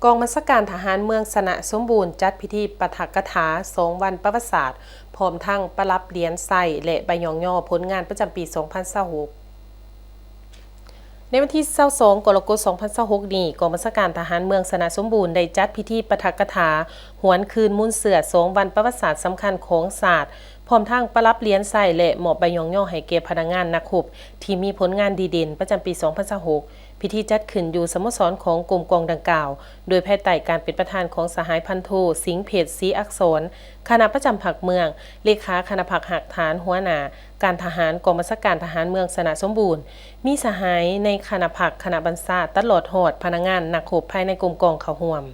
ກອງບັນຊາການທະຫານເມືອງຊະນະສົມບູນ ຈັດພິທີປາຖະກະຖາສອງວັນປະຫວັດສາດ ພ້ອມທັງປະດັບຫຼຽນໄຊ ແລະ ໃບຍ້ອງຍໍຜົນງານປະຈຳປີສອງພັນຊາວຫົກ. ໃນວັນທີຊາວສອງ ກໍລະກົດ ສອງພັນຊາວຫົກນີ້, ກອງບັນຊາການທະຫານເມືອງຊະນະສົມບູນ ໄດ້ຈັດພິທີປາຖະກະຖາຫວນຄືນມູນເຊື້ອສອງວັນປະຫວັດສາດສຳຄັນຂອງຊາດ, ພ້ອມທັງປະດັບຫຼຽນໄຊ ແລະ ມອບໃບຍ້ອງຍໍໃຫ້ແກ່ພະນັກງານນັກຮົບທີ່ມີຜົນງານດີເດັ່ນປະຈຳປີສອງພັນຊາວຫົກ. ພິທີຈັດຂຶ້ນຢູ່ສະໂມສອນຂອງກົມກອງດັ່ງກ່າວ, ໂດຍພາຍໃຕ້ການເປັນປະທານຂອງສະຫາຍພັນໂທ ສິງເພັດ ສີອັກສອນ, ຄະນະປະຈຳພັກເມືອງ, ເລຂາຄະນະພັກຮາກຖານ, ຫົວໜ້າການທະຫານກອງບັນຊາການທະຫານເມືອງຊະນະສົມບູນ, ມີສະຫາຍໃນຄະນະພັກ, ຄະນະບັນຊາ, ຕະຫຼອດຮອດພະນັກງານນັກຮົບພາຍໃນກົມກອງເຂົ້າຮ່ວມ.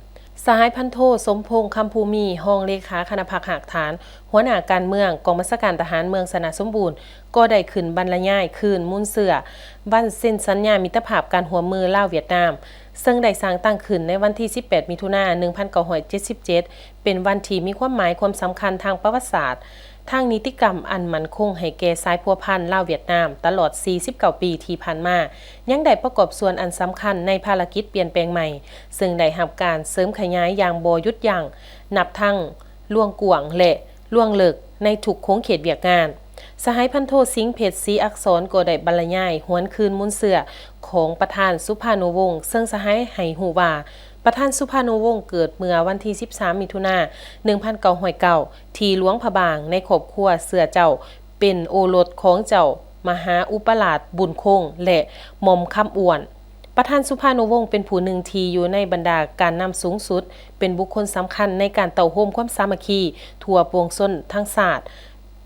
ສະຫາຍພັນໂທ ສົມພົງ ຄຳພູມີ, ຮອງເລຂາຄະນະພັກຮາກຖານ, ຫົວໜ້າການເມືອງ ກອງບັນຊາການທະຫານເມືອງຊະນະສົມບູນ ກໍໄດ້ຂຶ້ນບັນລະຍາຍຄືນມູນເຊື້ອວັນເຊັນສັນຍາມິດຕະພາບການຮ່ວມມືລາວ-ຫວຽດນາມ, ເຊິ່ງໄດ້ສ້າງຕັ້ງຂຶ້ນໃນວັນທີສິບແປດ ມິຖຸນາ ໜຶ່ງພັນເກົ້າຮ້ອຍເຈັດສິບເຈັດ ເປັນວັນທີ່ມີຄວາມໝາຍຄວາມສຳຄັນທາງປະຫວັດສາດ, ທາງນິຕິກຳອັນໝັ້ນຄົງໃຫ້ແກ່ສາຍພົວພັນລາວ-ຫວຽດນາມຕະຫຼອດສີ່ສິບເກົ້າປີທີ່ຜ່ານມາ, ຍັງໄດ້ປະກອບສ່ວນອັນສຳຄັນໃນພາລະກິດປ່ຽນແປງໃໝ່, ເຊິ່ງໄດ້ຮັບການເສີມຂະຫຍາຍຢ່າງບໍ່ຢຸດຢັ້ງ, ນັບທັງລວງກວ້າງ ແລະ ລວງເລິກໃນທຸກຂົງເຂດວຽກງານ. ສະຫາຍພັນໂທ ສິງເພັດ ສີອັກສອນ ກໍໄດ້ບັນລະຍາຍຫວນຄືນມູນເຊື້ອຂອງປະທານສຸພານຸວົງ ເຊິ່ງສະຫາຍໃຫ້ຮູ້ວ່າ ປະທານສຸພານຸວົງເກີດເມື່ອວັນທີສິບສາມ ມິຖຸນາ ໜຶ່ງພັນເກົ້າຮ້ອຍເກົ້າ ທີ່ຫຼວງພະບາງ ໃນຄອບຄົວເຊື້ອເຈົ້າ ເປັນໂອລົດຂອງເຈົ້າມະຫາອຸປະລາດບຸນຄົງ ແລະ ໝ່ອມຄຳອ້ວນ. ປະທານສຸພານຸວົງເປັນຜູ້ໜຶ່ງທີ່ຢູ່ໃນບັນດາການນຳສູງສຸດ, ເປັນບຸກຄົນສຳຄັນໃນການເຕົ້າໂຮມຄວາມສາມັກຄີທົ່ວປວງຊົນທັງຊາດ,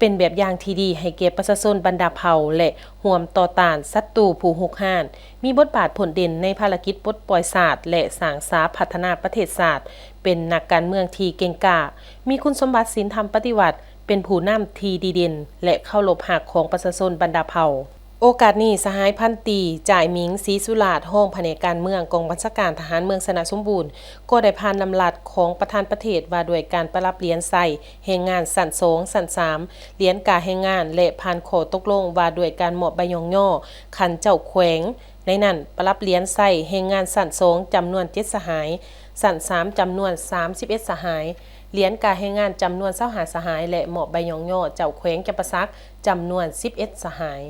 ເປັນແບບຢ່າງທີ່ດີໃຫ້ແກ່ປະຊາຊົນບັນດາເຜົ່າ ແລະ ຮ່ວມຕໍ່ຕ້ານສັດຕູຜູ້ຮຸກຮານ, ມີບົດບາດພົ້ນເດັ່ນໃນພາລະກິດປົດປ່ອຍຊາດ ແລະ ສ້າງສາພັດທະນາປະເທດຊາດ, ເປັນນັກການເມືອງທີ່ເກັ່ງກ້າ, ມີຄຸນສົມບັດສິນທຳປະຕິວັດ, ເປັນຜູ້ນຳທີ່ດີເດັ່ນ ແລະ ເຄົາລົບຮັກຂອງປະຊາຊົນບັນດາເຜົ່າ. ໂອກາດນີ້, ສະຫາຍພັນຕີ ຈ່າຍໝິງ ສີສຸລາດ, ຮອງພະແນກການເມືອງ ກອງບັນຊາການທະຫານເມືອງຊະນະສົມບູນ ກໍໄດ້ຜ່ານດຳລັດຂອງປະທານປະເທດວ່າດ້ວຍການປະດັບຫຼຽນໄຊແຮງງານຊັ້ນສອງ, ຊັ້ນສາມ, ຫຼຽນກາແຮງງານ ແລະ ຜ່ານຂໍ້ຕົກລົງວ່າດ້ວຍການມອບໃບຍ້ອງຍໍຂັ້ນເຈົ້າແຂວງ. ໃນນັ້ນ, ປະດັບຫຼຽນໄຊແຮງງານຊັ້ນສອງ ຈຳນວນເຈັດສະຫາຍ, ຊັ້ນສາມ ຈຳນວນສາມສິບເອັດສະຫາຍ, ຫຼຽນກາແຮງງານຈຳນວນຊາວຫ້າສະຫາຍ ແລະ ມອບໃບຍ້ອງຍໍເຈົ້າແຂວງຈຳປາສັກ ຈຳນວນສິບເອັດສະຫາຍ.